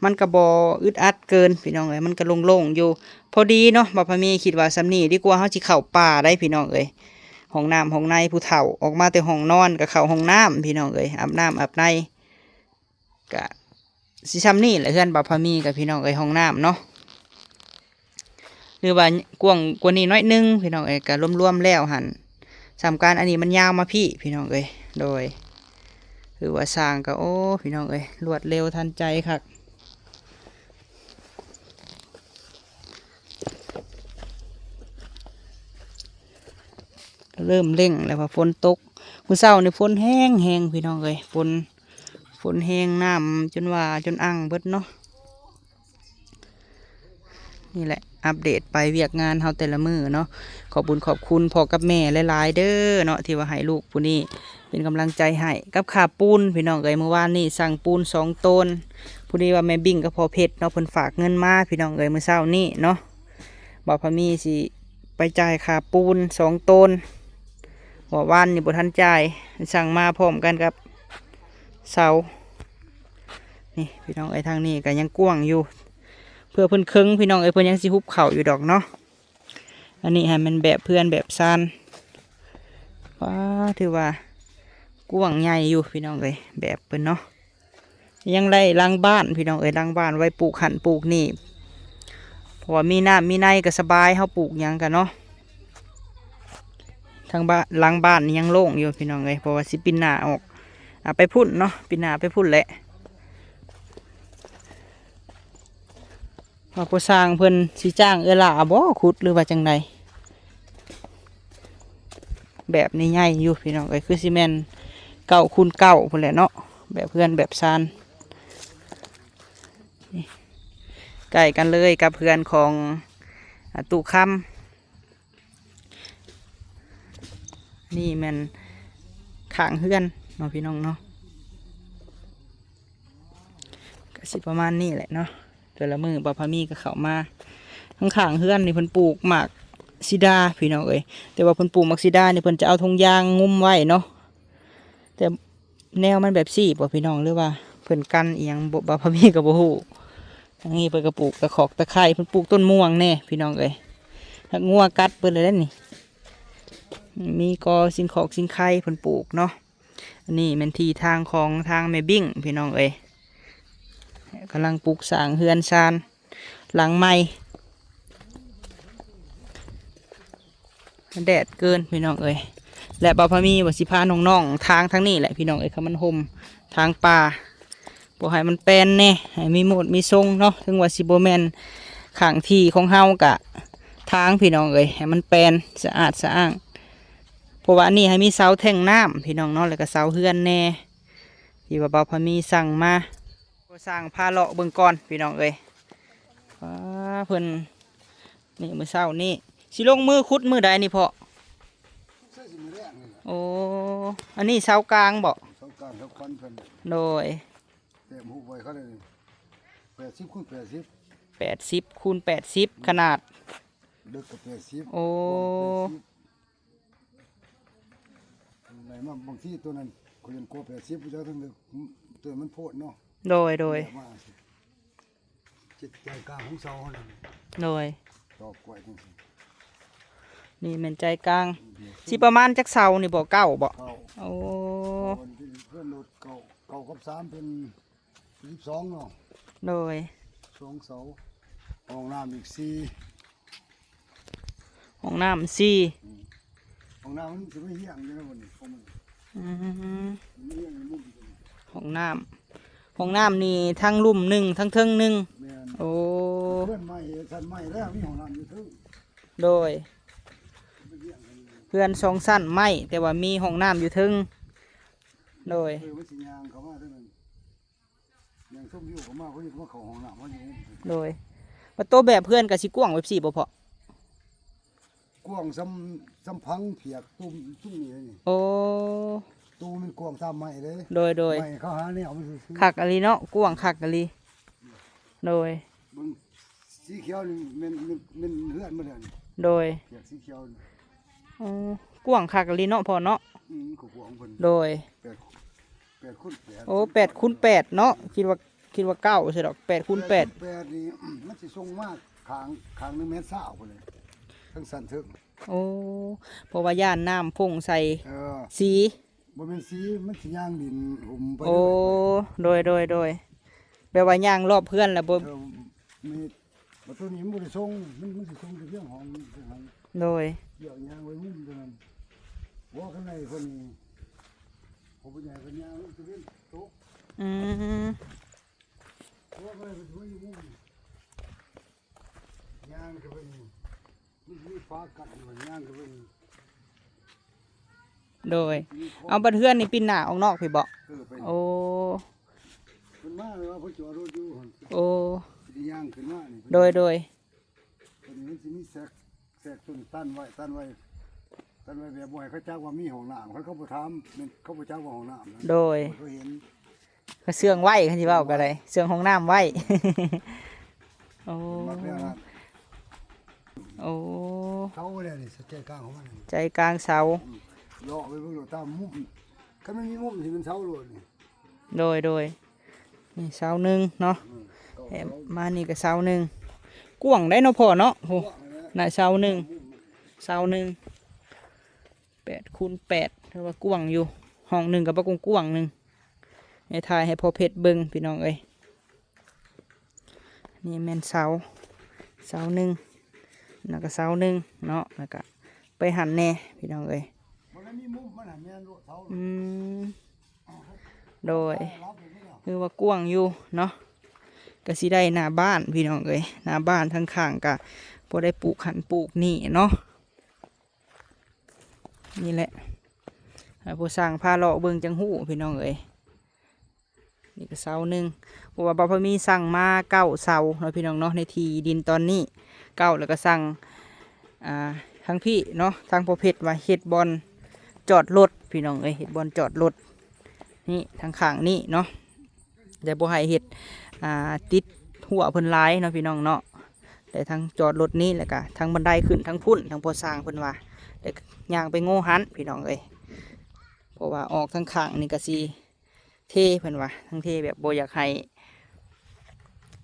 ມັນກໍບໍ່ອຶດອັດເກີນພີ່ນ້ອງເອີຍ ມັນກໍໂລ່ງໆຢູ່ ພໍດີເນາະ. ບ່າວພາມີຄິດວ່າສ່ຳນີ້ດີກວ່າ ເຮົາຊິເຂົ້າປ່າໄດ໋ພີ່ນ້ອງເອີຍ. ຫ້ອງນ້ຳຫ້ອງໃນ ຜູ້ເຖົ້າອອກມາແຕ່ຫ້ອງນອນກໍເຂົ້າຫ້ອງນ້ຳພີ່ນ້ອງເອີຍ ອາບນ້ຳອາບໃນ. ກະຊິຊ່ຳນີ້ແຫຼະ ເຮືອນບ່າວພາມີກັບພີ່ນ້ອງເອີຍ ຫ້ອງນ້ຳເນາະ ຫຼືວ່າກວ້າງກວ່ານີ້ໜ້ອຍໜຶ່ງພີ່ນ້ອງເອີຍ. ກະລວມໆແລ້ວຫັ້ນ ສ່ຳກັນ ອັນນີ້ມັນຍາວມາພີ້ພີ່ນ້ອງເອີຍ. ໂດຍ ຖືວ່າສ້າງກະ ໂອ້ ພີ່ນ້ອງເອີຍ ລວດເລັວທັນໃຈຄັກ. ເລີ່ມເລັ່ງແລ້ວ ເພາະຝົນຕົກ ມື້ເຊົ້ານີ້ຝົນແຮງໆ ພີ່ນ້ອງເອີຍ ຝົນ ຝົນແຮງ ນ້ຳຈົນວ່າຈົນອັ່ງເບິດເນາະ. ນີ້ແຫຼະ ອັບເດດໄປວຽກງານເຮົາແຕ່ລະມື້ເນາະ. ຂອບບຸນຂອບຄຸນພໍ່ກັບແມ່ຫຼາຍໆເດີເນາະ ທີ່ວ່າໃຫ້ລູກຜູ້ນີ້ເປັນກຳລັງໃຈໃຫ້. ກັບຂ້າປູນພີ່ນ້ອງເອີຍ ມື້ວານນີ້ສັ່ງປູນສອງໂຕນ ພໍດີວ່າແມ່ບິ້ງກັບພໍ່ເພັດເນາະ ເພິ່ນຝາກເງິນມາພີ່ນ້ອງເອີຍ ມື້ເຊົ້ານີ້ເນາະ. ບ່າວພາມີຊິໄປຈ່າຍຄ່າປູນສອງໂຕນ ເພາະວ່າວານນີ້ບໍ່ທັນຈ່າຍ ສັ່ງມາພ້ອມກັນກັບເສົາ. ນີ້ພີ່ນ້ອງເອີຍ ທາງນີ້ກໍຍັງກວ້າງຢູ່ ເພື່ອເພິ່ນເຄິ່ງພີ່ນ້ອງເອີຍ ເພິ່ນຍັງຊິຫຸບເຂົ້າຢູ່ດອກເນາະ. ອັນນີ້ໃຫ້ມັນແບບເຮືອນແບບຊານ ວ້າ ຖືວ່າກວ້າງໃຫຍ່ຢູ່ພີ່ນ້ອງເອີຍ ແບບເພິ່ນເນາະ. ຍັງໄດ້ຫຼັງບ້ານພີ່ນ້ອງເອີຍ ຫຼັງບ້ານໄວ້ປູກຫັ້ນປູກນີ້ ເພາະວ່າມີນ້ຳມີໃນກໍສະບາຍ ເຮົາປູກຫຍັງກະເນາະ. ທາງບ້ານ ຫຼັງບ້ານນີ້ຍັງໂລ່ງຢູ່ພີ່ນ້ອງເອີຍ ເພາະວ່າຊິປິ່ນໜ້າອອກ ອາ ໄປພຸ້ນເນາະ ປິ່ນໜ້າໄປພຸ້ນແຫຼະ. ວ່າຜູ້ຊ່າງເພິ່ນຊິຈ້າງເອື້ອຍຫຼ້າບໍ່ຂຸດ ຫຼືວ່າຈັ່ງໃດ? ແບບນີ້ໃຫຍ່ຢູ່ພີ່ນ້ອງເອີຍ ຄືຊິແມ່ນເກົ້າຄູນເກົ້າພຸ້ນແຫຼະເນາະ ແບບເຮືອນແບບຊານ. ນີ້ໃກ້ກັນເລີຍກັບເຮືອນຂອງ ອາ ຕູ້ຄຳ. ນີ້ແມ່ນຂ້າງເຮືອນເນາະ ພີ່ນ້ອງເນາະ ກໍຊິປະມານນີ້ແຫຼະເນາະ. ແຕ່ລະມື້ບ່າວພາມີກໍເຂົ້າມາ ທາງຂ້າງເຮືອນນີ້ເພິ່ນປູກໝາກສີດາພີ່ນ້ອງເອີຍ ແຕ່ວ່າເພິ່ນປູກໝາກສີດານີ້ ເພິ່ນຈະເອົາຖົງຢາງງຸ້ມໄວ້ເນາະ. ແຕ່ແນວມັນແບບຊີ້ບໍ່ພີ່ນ້ອງ ຫຼືວ່າເພິ່ນກັນອີ່ຫຍັງບໍ່ ບ່າວພາມີກໍບໍ່ຮູ້. ທາງນີ້ເພິ່ນກໍປູກຕະຂອກຕະໄຄ ເພິ່ນປູກຕົ້ນມ່ວງແດ່ພີ່ນ້ອງເອີຍ ຫາກງົວກັດເບິດເລີຍເດ້ນີ້. ມີກໍຊິນຂອກຊິນໄຄເພິ່ນປູກເນາະ. ອັນນີ້ແມ່ນທີ່ທາງຂອງທາງແມ່ບິ້ງພີ່ນ້ອງເອີຍ ກຳລັງປຸກສ້າງເຮືອນຊານ ຫຼັງໃໝ່. ແດດເກີນພີ່ນ້ອງເອີຍ ແລະ ບ່າວພາມີວ່າຊິພານ້ອງໆທາງທາງນີ້ແຫຼະພີ່ນ້ອງເອີຍ ເພາະມັນຮົ່ມທາງປ່າ ບໍ່ໃຫ້ມັນແປນແດ່ ໃຫ້ມີໂມດມີຊົງເນາະ. ເຖິງວ່າຊິບໍ່ແມ່ນຂ້າງທີ່ຂອງເຮົາກະທາງພີ່ນ້ອງເອີຍ ໃຫ້ມັນແປນສະອາດສະອ້າງ ເພາະວ່າອັນນີ້ໃຫ້ມີເສົາແທ່ງນ້ຳພີ່ນ້ອງເນາະ ແລ້ວກະເສົາເຮືອນແດ່ ທີ່ວ່າບ່າວພາມີສັ່ງມາ. ຊ່າງພາເລາະເບິ່ງກ່ອນພີ່ນ້ອງເອີຍ ວ້າ ເພິ່ນ ນີ້ ມື້ເຊົ້ານີ້ ຊິລົງມືຂຸດມື້ໃດນີ້ພໍ່? ໃສ່ຊິມື້ແລງນີ້ແຫຼະ. ໂອ້ ອັນນີ້ເສົາກາງບໍ? ເສົາກາງເສົາຂວັນເພິ່ນ. ໂດຍ. ແຕ້ມຮູບໄວ້ເຂົາເລີຍ. ແປດສິບຄູນແປດສິບ. ແປດສິບຄູນແປດສິບ ຂະໜາດ ເລິກກໍແປດສິບ. ໂອ້ ກວ້າງແປດສິບ. ໄດ້ມາບາງທີຕົວນັ້ນ ຂ້ອຍຍັງກວ່າແປດສິບ ຜູ້ເຈົ້າທັງເລີກ ຕົວມັນໂພດເນາະ. ໂດຍ ໂດຍ. ມາ ເຈັດໃຈກາງຂອງເສົາຫັ້ນນະ. ໂດຍ. ຕອກໄວ້ຈັ່ງຊີ້. ນີ້ແມ່ນໃຈກາງ. ອືມ. ຊິປະມານຈັກເສົານີ້ບໍ? ເກົ້າບໍ? ເກົ້າ. ໂອ້ ເພິ່ນລົດເກົ້າ ເກົ້າກັບສາມເປັນສິບສອງເນາະ. ໂດຍ. ສອງເສົາ. ຫ້ອງນ້ຳອີກສີ່. ຫ້ອງນ້ຳສີ່. ອືມ. ຫ້ອງນ້ຳມັນຊິໄປຮຽງຢູ່ນະບັດນີ້ຂອງມັນ. ອືມ. ມັນຮຽງຢູ່ມຸມ. ຫ້ອງນ້ຳ ຫ້ອງນ້ຳນີ້ທັງລຸ່ມໜຶ່ງ ທັງເທິງໜຶ່ງ. ແມ່ນ. ໂອ້ ເຮືອນໃໝ່ ຊັ້ນໃໝ່ແລ້ວ ມີຫ້ອງນ້ຳຢູ່ເທິງ. ໂດຍ. ໄປຮຽງກັນຢູ່. ເຮືອນສອງຊັ້ນໄມ້ ແຕ່ວ່າມີຫ້ອງນ້ຳຢູ່ເທິງ. ໂດຍ. ເອີ ມັນຊິຍ່າງເຂົ້າມາທາງນັ້ນ. ຍັງຊົມວິວເຂົ້າມາ ເຂົາເຮັດມາເຂົ້າຫ້ອງນ້ຳເຮົາຢູ່. ໂດຍ. ວ່າໂຕແບບເຮືອນກໍຊິກວ້າງແບບຊີ້ບໍ່ພໍ່? ກວ້າງສ່ຳ ສ່ຳຜັງພຽກຕຸ່ມ ຕຸ່ມນີ້ເລີຍນີ້. ໂອ້ ຕູມັນກວ້າງຕາມໄມ້ເດ້. ໂດຍ ໂດຍ. ໄມ້ເຂົາຫາແນວມັນຊື່ໆ. ຄັກອີ່ຫຼີເນາະ ກວ້າງຄັກອີ່ຫຼີ. ໂດຍ. ເບິ່ງ ສີຂຽວນີ້ແມ່ນ ແມ່ນ ແມ່ນເຮືອນໝົດແລ້ວນີ້. ໂດຍ. ພຽກສີຂຽວນີ້. ອໍ ກວ້າງຄັກອີ່ຫຼີເນາະພໍ່ເນາະ. ອືມ ກໍກວ້າງຂອງເພິ່ນ. ໂດຍ. ແປດ ແປດຄູນແປດ. ໂອ້ ແປດຄູນແປດເນາະ. ຄິດວ່າ ຄິດວ່າເກົ້າຊະດອກ ແປດຄູນແປດ. ແປດຄູນແປດນີ້ ມັນຊິສົ່ງມາຂ້າງ ຂ້າງໜຶ່ງແມ່ນຊາວພຸ້ນແຫຼະ ທາງຊັ້ນເທິງ. ໂອ້ ເພາະວ່າຢ້ານນ້ຳຟົ້ງໃສ່. ເອີ ສີ. ບໍ່ແມ່ນສີ ມັນຊິຍ່າງດິນຫຸ້ມໄປ. ໂອ້ ເລີຍ. ໂດຍ ໂດຍ ໂດຍ. ແບບວ່າຍ່າງລອບເຮືອນແລ້ວບໍ່. ເອີ ມີ ບັດໂຕນີ້ມັນບໍ່ໄດ້ສົ່ງ ມັນ ມັນຊິສົ່ງແຕ່ພຽງຫ້ອງນີ້ເທົ່ານັ້ນ. ໂດຍ. ດຽວຍ່າງໄປມຸມເທົ່ານັ້ນ. ບໍ່ ຂ້າງໃນເພິ່ນນີ້ ເຂົາບໍ່ໃຫຍ່ເພິ່ນຍ່າງຕາເວັນຕົກ. ອືມ. ບໍ່ ຂ້າງໃນເພິ່ນຊິມາຢູ່ມຸມນີ້ ຍ່າງເຂົ້າໄປນີ້ ມັນຊິມີຝາກັ້ນຢູ່ ຍ່າງເຂົ້າໄປນີ້. ໂດຍ. ເອົາ ບັດເຮືອນນີ້ປິ່ນໜ້າອອກນອກພີ້ບໍ? ເອີ ໄປ. ໂອ້ ເພິ່ນມາແລ້ວ ເພິ່ນຈອດລົດຢູ່ຫັ້ນ. ໂອ້ ຊິຍ່າງຂຶ້ນມານີ້. ໂດຍ ໂດຍ. ຕົວນີ້ມັນຊິມີແຊກ ແຊກຕົ້ນຕັນໄວ້ ຕັນໄວ້ ຕັນໄວ້ແບບບໍ່ໃຫ້ເຂົາຈັກວ່າມີຫ້ອງນ້ຳ. ຄັນເຂົາບໍ່ຖາມ ແມ່ນເຂົາບໍ່ຈັກວ່າຫ້ອງນ້ຳນະ. ໂດຍ. ເຂົາເຫັນ ກໍເຊື່ອງໄວ້ ຄັນຊິເວົ້າກໍໄດ້ ເຊື່ອງຫ້ອງນ້ຳໄວ້. ໂອ້ ມັກແນວນັ້ນ. ໂອ້ ເສົາແລ້ວນີ້ ໃຈກາງຂອງມັນນີ້ ໃຈກາງເສົາ. ອືມ ເລາະໄປເບິ່ງໂລດຕາມມຸມ ຄັນມັນມີມຸມທີ່ເປັນເສົາໂລດນີ້. ໂດຍ ໂດຍ. ນີ້ເສົາໜຶ່ງເນາະ. ອືມ ແຖມມານີ້ກໍເສົາໜຶ່ງ ກວ້າງໄດ໋ເນາະພໍ່ເນາະ. ໂຫ ກວ້າງແຫຼະ ໜ້າເສົາໜຶ່ງ ເສົາໜຶ່ງ ແປດຄູນແປດ ຖືວ່າກວ້າງຢູ່. ຫ້ອງໜຶ່ງກໍບໍ່ກວ້າງໆໜຶ່ງ. ໃຫ້ຖ່າຍໃຫ້ພໍ່ເພັດເບິ່ງພີ່ນ້ອງເອີຍ. ນີ້ແມ່ນເສົາ ເສົາໜຶ່ງ ແລ້ວກໍເສົາໜຶ່ງເນາະ ແລ້ວກໍໄປຫັ້ນແດ່ພີ່ນ້ອງເອີຍ. ບໍ່ໄດ້ມີມຸມມັນຫັ້ນແມ່ນໂລດເສົາ. ອືມ ໂດຍ. ຄືວ່າກວ້າງຢູ່ເນາະ ກໍຊິໄດ້ໜ້າບ້ານພີ່ນ້ອງເອີຍ. ໜ້າບ້ານທາງຂ້າງກໍບໍ່ໄດ້ປູກຫັ້ນປູກນີ້ເນາະ. ນີ້ແຫຼະ ໃຫ້ຜູ້ຊ່າງພາເລາະເບິ່ງຈັ່ງຮູ້ພີ່ນ້ອງເອີຍ. ນີ້ກໍເສົາໜຶ່ງ ເພາະວ່າບ່າວພາມີສັ່ງມາເກົ້າເສົາເນາະພີ່ນ້ອງເນາະ ໃນທີ່ດິນຕອນນີ້ເກົ້າ ແລ້ວກໍສັ່ງ ອ່າ ທາງພີ້ເນາະ ທາງພໍ່ເພັດວ່າເຮັດບ່ອນຈອດລົດພີ່ນ້ອງເອີຍ ເຮັດບ່ອນຈອດລົດນີ້ທາງຂ້າງນີ້ເນາະ. ແຕ່ບໍ່ໃຫ້ເຮັດ ອ່າ ຕິດຮົ້ວເພິ່ນຫຼາຍເນາະພີ່ນ້ອງເນາະ. ແຕ່ທັງຈອດລົດນີ້ ແລ້ວກະທັງບັນໄດຂຶ້ນທາງພຸ້ນ ທາງພໍ່ຊ່າງເພິ່ນວ່າ ແລ້ວກະຍ່າງໄປໂງ່ຫັ້ນພີ່ນ້ອງເອີຍ. ເພາະວ່າອອກທາງຂ້າງນີ້ກະຊິເທ ເພິ່ນວ່າ ທັງເທແບບບໍ່ຢາກໃຫ້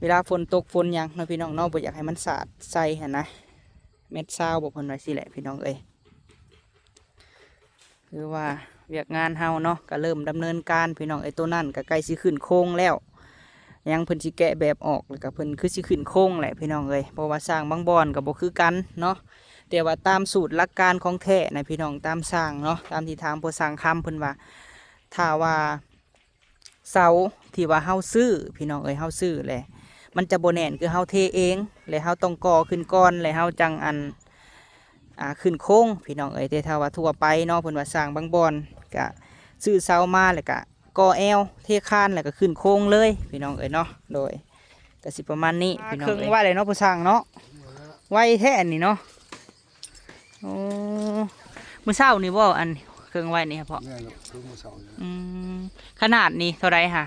ເວລາຝົນຕົກຝົນຫຍັງເນາະພີ່ນ້ອງເນາະ ບໍ່ຢາກໃຫ້ມັນສາດໃສ່ຫັ້ນນະ. ແມັດຊາວບໍ ເພິ່ນວ່າຊີ້ແຫຼະພີ່ນ້ອງເອີຍ. ຄືວ່າວຽກງານເຮົາເນາະ ກໍເລີ່ມດຳເນີນການພີ່ນ້ອງເອີຍ. ໂຕນັ້ນກໍໃກ້ຊິຂຶ້ນໂຄງແລ້ວ ຍັງເພິ່ນຊິແກະແບບອອກ ແລ້ວກໍເພິ່ນຄືຊິຂຶ້ນໂຄງແຫຼະພີ່ນ້ອງເອີຍ. ເພາະວ່າສ້າງບາງບ່ອນກໍບໍ່ຄືກັນເນາະ ແຕ່ວ່າຕາມສູດຫຼັກການຂອງແທ້ນະພີ່ນ້ອງ ຕາມຊ່າງເນາະ ຕາມທີ່ທາງພໍ່ຊ່າງຄຳເພິ່ນວ່າ ຖ້າວ່າ ເສົາທີ່ວ່າເຮົາຊື້ພີ່ນ້ອງເອີຍ ເຮົາຊື້ແຫຼະ ມັນຈະບໍ່ແໜ້ນ ຄືເຮົາເທເອງ ແລະເຮົາຕ້ອງກໍ່ຂຶ້ນກ່ອນ ແລະເຮົາຈັ່ງ ອັນ ອ່າ ຂຶ້ນໂຄງພີ່ນ້ອງເອີຍ. ແຕ່ຖ້າວ່າທົ່ວໄປເນາະ ເພິ່ນວ່າສ້າງບາງບ່ອນກະຊື້ເສົາມາ ແລ້ວກະກໍ່ແອວ ເທຄານ ແລ້ວກະຂຶ້ນໂຄງເລີຍພີ່ນ້ອງເອີຍເນາະ. ໂດຍ ກະຊິປະມານນີ້ພີ່ນ້ອງເອີຍ. ເຄິ່ງໄວ້ແລ້ວເນາະ ຜູ້ຊ່າງເນາະ ໄວແທ້ອັນນີ້ເນາະ. ໂອ້ ມື້ເຊົ້ານີ້ບໍ່ ອັນເຄິ່ງໄວ້ນີ້ພໍ່? ແມ່ນແລ້ວ ຄືມື້ເຊົ້ານີ້ແຫຼະ. ອືມ ຂະໜາດນີ້ເທົ່າໃດຫະ?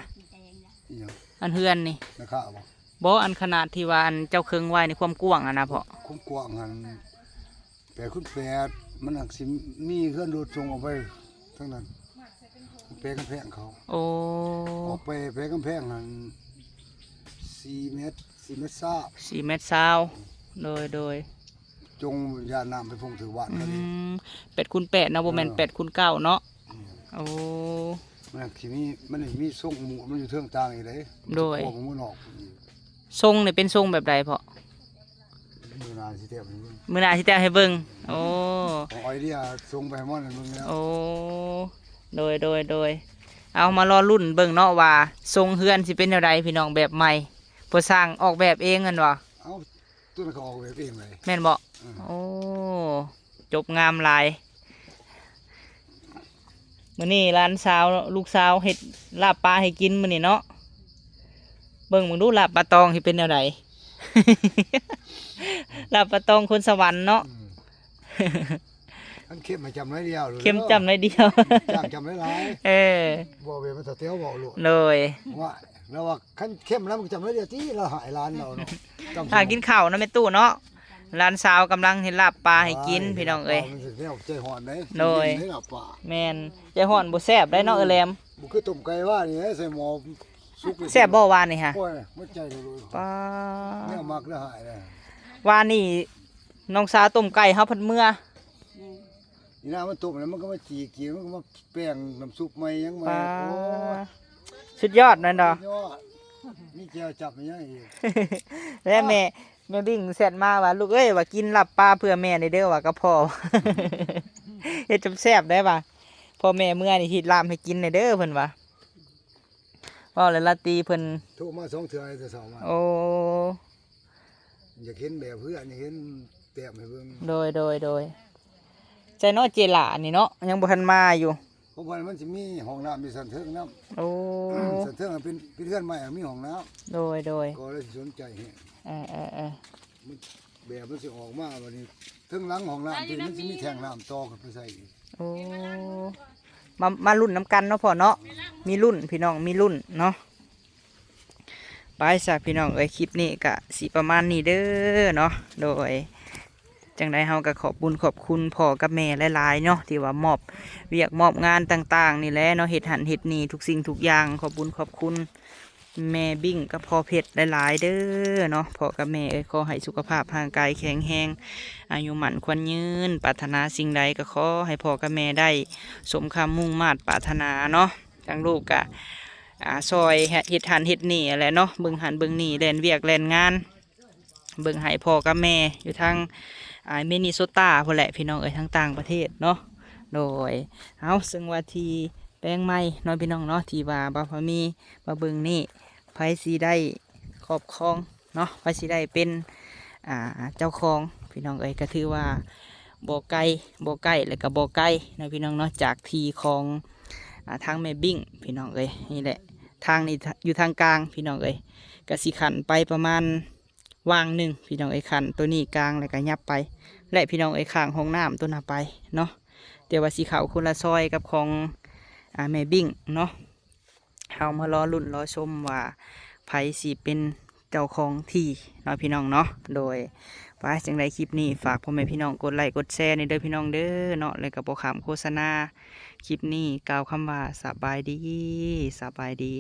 ອີຫຍັງ? ອັນເຮືອນນີ້ ລາຄາບໍ່? ບໍ່ ອັນຂະໜາດທີ່ວ່າອັນເຈົ້າເຄິ່ງໄວ້ນີ້ ຄວາມກວ້າງຫັ້ນນະພໍ່? ຄວາມກວ້າງຫັ້ນ ແປດຄູນແປດ ມັນຫາກຊິມີເຮືອນລົດສົ່ງອອກໄປທາງນັ້ນ ແປກຳແພງເຂົາ. ໂອ້ ອອກໄປແປກຳແພງຫັ້ນ ສີ່ແມັດ ສີ່ແມັດຊາວ ສີ່ແມັດຊາວ. ໂດຍ ໂດຍ ຈົ່ງຢ້ານນ້ຳໄປພົງຖືກບ້ານ ອື ເຂົາເດ້. ແປດຄູນແປດເນາະ ບໍ່ແມ່ນ ເອີ ແປດຄູນເກົ້າເນາະ. ອື ໂອ້ ມັນຊິມີ ມັນຊິມີຊົງໝູດ ມັນຢູ່ເທິງຕ່າງອີກເດ້. ໂດຍ ມັນຊິກວ້າງກວ່າໝູ່ນອກ. ຊົງນີ້ເປັນຊົງແບບໃດພໍ່? ມື້ໜ້າຊິແຕ້ມໃຫ້ເບິ່ງ ມື້ໜ້າຊິແຕ້ມໃຫ້ເບິ່ງ. ໂອ້ ຂອງໄອເດຍສົ່ງໄປໃຫ້ໝໍນັ້ນເບິ່ງແລ້ວ. ໂອ້ ໂດຍ ໂດຍ ໂດຍ ເອົາມາລໍລຸ້ນເບິ່ງເນາະວ່າຊົງເຮືອນຊິເປັນແນວໃດພີ່ນ້ອງ ແບບໃໝ່ ຜູ້ຊ່າງອອກແບບເອງແມ່ນບໍ່? ເອົ້າ ຕົວນັ້ນກໍອອກແບບເອງເລີຍ ແມ່ນບໍ່? ອື ໂອ້ ຈົບງາມຫຼາຍ. ມື້ນີ້ຫຼານສາວ ລູກສາວເຮັດລາບປາໃຫ້ກິນມື້ນີ້ເນາະ. ເບິ່ງເບິ່ງດູ ລາບປາຕອງຊິເປັນແນວໃດ? ລາບປາຕອງຄົນສະຫວັນເນາະ. ອື ຄັນເຄັມໃຫ້ຈ້ຳໜ້ອຍດຽວ ເຄັມຈ້ຳໜ້ອຍດຽວ ຈ້າງຈ້ຳຫຼາຍໆ. ເອີ ບໍ່ແມ່ນມັນສະແຕວເວົ້າໂລດ. ໂດຍ ວ່າ ລາວວ່າຄັນເຄັມແລ້ວມັນກໍຈ້ຳໜ້ອຍດຽວຕິ ລາວໃຫ້ຫຼານລາວເນາະ. ຖ້າກິນເຂົ້ານະແມ່ຕູ້ເນາະ. ຫຼານສາວກຳລັງເຮັດລາບປາໃຫ້ກິນ ໂອ້ຍ ພີ່ນ້ອງເອີຍ. ມັນຊິແນວໃຈຮ້ອນເດ້. ໂດຍ ຊິກິນໄດ້ລາບປາ. ແມ່ນ ໃຈຮ້ອນບໍ່ແຊບໄດ້ເນາະ ເອີແຫຼມ. ບໍ່ຄືຕົ້ມໄກ່ວານນີ້ ໃສ່ໝໍ້ສຸກເລີຍ. ແຊບບໍ່ວານນີ້ຫະ? ໂອ້ຍ ໝົດໃຈເລີຍ. ປາ ແນວມັກເລີຍຫາຍເລີຍ. ວານນີ້ນ້ອງສາວຕົ້ມໄກ່ ເຮົາພັດເມືອ. ອືມ ອີ່ນາມັນຕົ້ມແລ້ວ ມັນກໍມາຈີ່ກິນ ມັນກໍມາແປງນ້ຳຊຸບໃໝ່ຫຍັງໃໝ່. ປາ ໂອ້ຍ ສຸດຍອດແມ່ນບໍ່? ສຸດຍອດ ມີແຈ່ວຈັບອີຫຍັງອີກ. ແລ້ວແມ່ ແມ່ບິ້ງແຊັດມາວ່າ ລູກເອີຍ ວ່າກິນລາບປາເພື່ອແມ່ແດ່ເດີ ວ່າກັບພໍ່ ເຮັດຈະແຊບໄດ້ວ່າ ພໍ່ແມ່ເມືອນີ້ເຮັດລາບໃຫ້ກິນແດ່ເດີ ເພິ່ນວ່າ. ເວົ້າແລ້ວລາຕີເພິ່ນໂທມາສອງເທື່ອແຕ່ເຊົ້າມາ. ໂອ້ ຢາກເຫັນແບບເຮືອນ ຢາກເຫັນແຕ້ມໃຫ້ເບິ່ງ. ໂດຍ ໂດຍ ໂດຍ ໃຈເນາະ ເຈຫຼ້ານີ້ເນາະ ຍັງບໍ່ທັນມາຢູ່. ຂອງເພິ່ນມັນຊິມີຫ້ອງນ້ຳຢູ່ຊັ້ນເທິງນຳ. ໂອ້ ຊັ້ນເທິງເປັນ ເປັນເຮືອນໄມ້ ມີຫ້ອງນ້ຳ. ໂດຍ ໂດຍ ກໍເລີຍຊິສົນໃຈແຮງ. ເອີ ເອີ ເອີ ມັນ ແບບມັນຊິອອກມາບັດນີ້ ເທິງຫຼັງຫ້ອງນ້ຳທີ່ມັນຊິມີແທ້ງນ້ຳຕໍ່ຂຶ້ນໄປໃສ່ອີກ. ໂອ້ ມາ ມາລຸ້ນນຳກັນເນາະພໍ່ເນາະ. ມີລຸ້ນ ພີ່ນ້ອງ ມີລຸ້ນເນາະ. ໄປຊະພີ່ນ້ອງເອີຍ ຄລິບນີ້ກະຊິປະມານນີ້ເດີເນາະ. ໂດຍ ຈັ່ງໃດເຮົາກໍຂອບບຸນຂອບຄຸນພໍ່ກັບແມ່ຫຼາຍໆເນາະ ທີ່ວ່າມອບວຽກມອບງານຕ່າງໆນີ້ແຫຼະເນາະ ເຮັດຫັ້ນເຮັດນີ້ ທຸກສິ່ງທຸກຢ່າງ. ຂອບບຸນຂອບຄຸນແມ່ບິ້ງກັບພໍ່ເພັດຫຼາຍໆເດີເນາະ. ພໍ່ກັບແມ່ເອີຍ ຂໍໃຫ້ສຸຂະພາບຮ່າງກາຍແຂງແຮງ ອາຍຸໝັ້ນຂວັນຍືນ ປາດຖະໜາສິ່ງໃດກໍຂໍໃຫ້ພໍ່ກັບແມ່ໄດ້ສົມຄຳມຸ່ງມາດປາດຖະໜາເນາະ. ທາງລູກກະ ອາ ຊ່ອຍເຮັດຫັ້ນເຮັດນີ້ຫັ້ນແຫຼະເນາະ ເບິ່ງຫັ້ນເບິ່ງນີ້ ແລ່ນວຽກແລ່ນງານ ເບິ່ງໃຫ້ພໍ່ກັບແມ່ຢູ່ທາງ ອາ ມິນນິໂຊຕາພຸ້ນແຫຼະພີ່ນ້ອງເອີຍ ທາງຕ່າງປະເທດເນາະ. ໂດຍ ເອົາ ເຊິ່ງວ່າທີ່ແປງໃໝ່ເນາະພີ່ນ້ອງເນາະ ທີ່ວ່າບ່າວພາມີມາເບິ່ງນີ້ ໃຜຊິໄດ້ຄອບຄອງເນາະ ໃຜຊິໄດ້ເປັນ ອາ ເຈົ້າຂອງພີ່ນ້ອງເອີຍ ກໍຖືວ່າບໍ່ໄກ ບໍ່ໃກ້ ແລະກໍບໍ່ໄກເນາະພີ່ນ້ອງເນາະ ຈາກທີ່ຂອງ ອາ ທາງແມ່ບິ້ງພີ່ນ້ອງເອີຍ. ນີ້ແຫຼະ ທາງນີ້ຢູ່ທາງກາງພີ່ນ້ອງເອີຍ ກໍຊິຂັ້ນໄປປະມານ ວາງໜຶ່ງພີ່ນ້ອງເອີຍ ຂັ້ນໂຕນີ້ກາງ ແລ້ວກໍຫຍັບໄປ ແລະ ພີ່ນ້ອງເອີຍ ຂ້າງຫ້ອງນ້ຳໂຕນັ້ນໄປເນາະ ແຕ່ວ່າຊິເຂົ້າຄົນລະຊອຍກັບຂອງ ອາ ແມ່ບິ້ງເນາະ. ເຮົາມາລໍລຸ້ນລໍຊົມວ່າໃຜຊິເປັນເຈົ້າຂອງທີ່ເນາະ ພີ່ນ້ອງເນາະ. ໂດຍ ວ່າຈັ່ງໃດຄລິບນີ້ ຝາກພໍ່ແມ່ພີ່ນ້ອງກົດໄລ້ກົດແຊແດ່ເດີພີ່ນ້ອງເດີເນາະ ແລ້ວກໍບໍ່ຂ້າມໂຄສະນາ. ຄລິບນີ້ກ່າວຄຳວ່າສະບາຍດີ ສະບາຍດີ.